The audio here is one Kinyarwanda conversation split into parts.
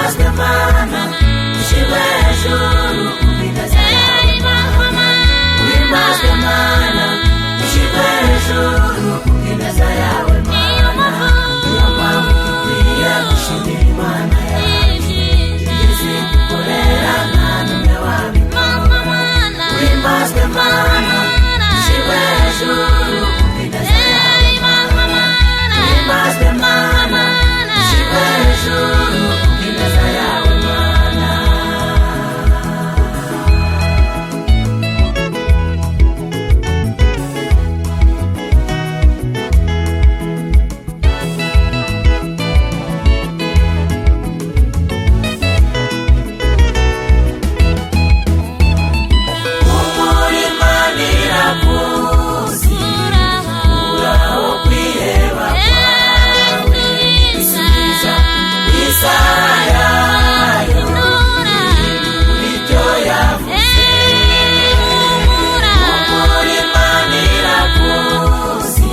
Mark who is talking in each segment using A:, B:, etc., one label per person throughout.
A: Uhimbazwe Mana, ushyirwe hejuru kubw'ineza yawe Mana. Uhimbazwe Mana, ushyirwe hejuru kubw'ineza yawe Mana. Niyo mpamvu dukwiye gushimira Imana yacu, ibyiza idukorera nta n'umwe wabikora. Uhimbazwe Mana, ushyirwe hejuru kubw'ineza yawe Mana. Uhimbazwe Mana, ushyirwe hejuru kubw'ineza yawe Mana. Umurima nirakuzi, uraho kwiheba kwawe, isubiza ku isaha yayo, ihindura icyo yavuze. Umurima nirakuzi,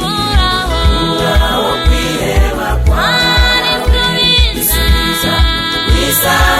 A: uraho kwiheba kwawe, isubiza ku isaha.